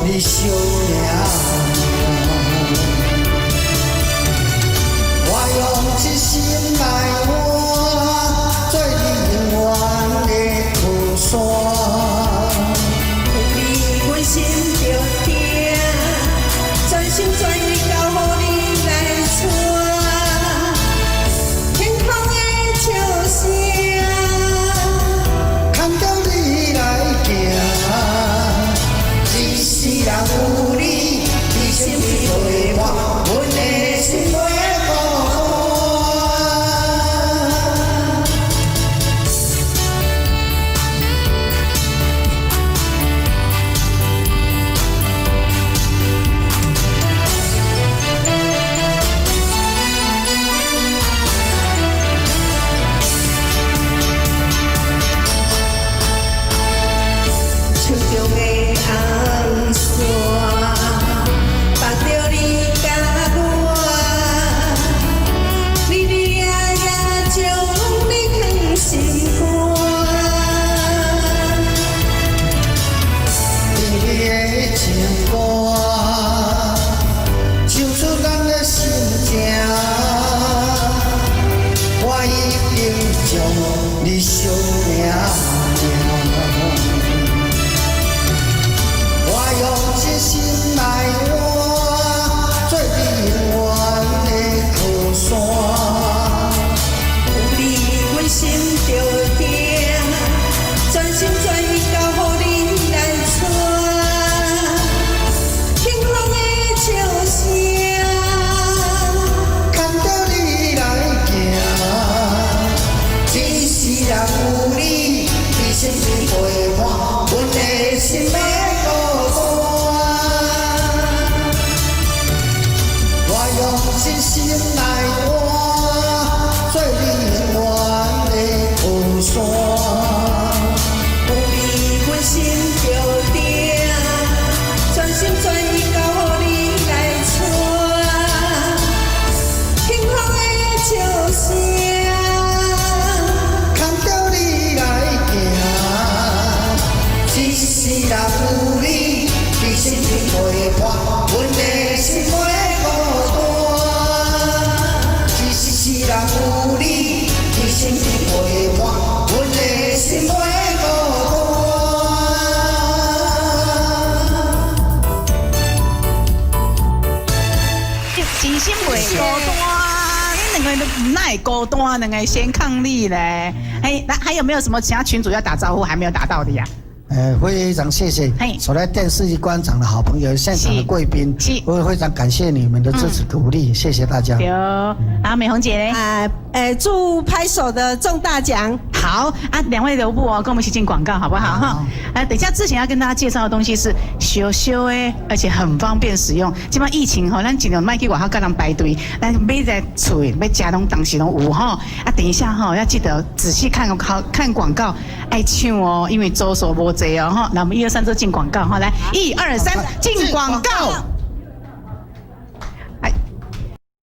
你惜命命。我用一生來換，做你永遠的靠山。有你阮心就疼，全心全意交予你來帶。天空的笑聲，牽著你來行，一世人有你，佇身邊陪伴，阮的心袂孤單。手中的紅線，綁著你佮我，日日夜夜將你囥心肝。甜蜜的情歌，唱出咱的心情。我一定將你惜命命。我用一生來換，做你永遠的靠山。有你阮心就疼，全心全意交予你來帶。天空的笑聲，牽著你來行，一世人有你佇身邊陪伴，阮的心袂孤單。我用一生來換，做你永遠的靠山。有你阮心就疼，全心全意交予你來帶。天空的笑聲，牽著你來行，一世人有你佇身邊陪伴，阮的心袂孤單。一世人有你佇身邊陪伴，阮的心袂孤單。真心袂孤單，你兩個都毋會孤單，兩个先伉儷咧。哎，那還有沒有什麼其他群組要打招呼還沒有打到的呀？非常謝謝所來電視觀場的好朋友、現場的貴賓，我也非常感謝你們的支持鼓勵，謝謝大家。對，啊，美紅姐咧？啊，祝拍手的中大獎。好啊，兩位留步哦，跟我們一起進廣告好不好？哈，啊，等一下之前要跟大家介紹的東西是小小的，而且很方便使用。這擺疫情吼，咱盡量莫去外口佮人排隊，咱買在厝欲食攏當時攏有吼。啊，等一下哈，要記得仔細看好看廣告，愛搶哦，因為周數無濟哦哈。那我們一二三，就進廣告哈，來，一二三，進廣告。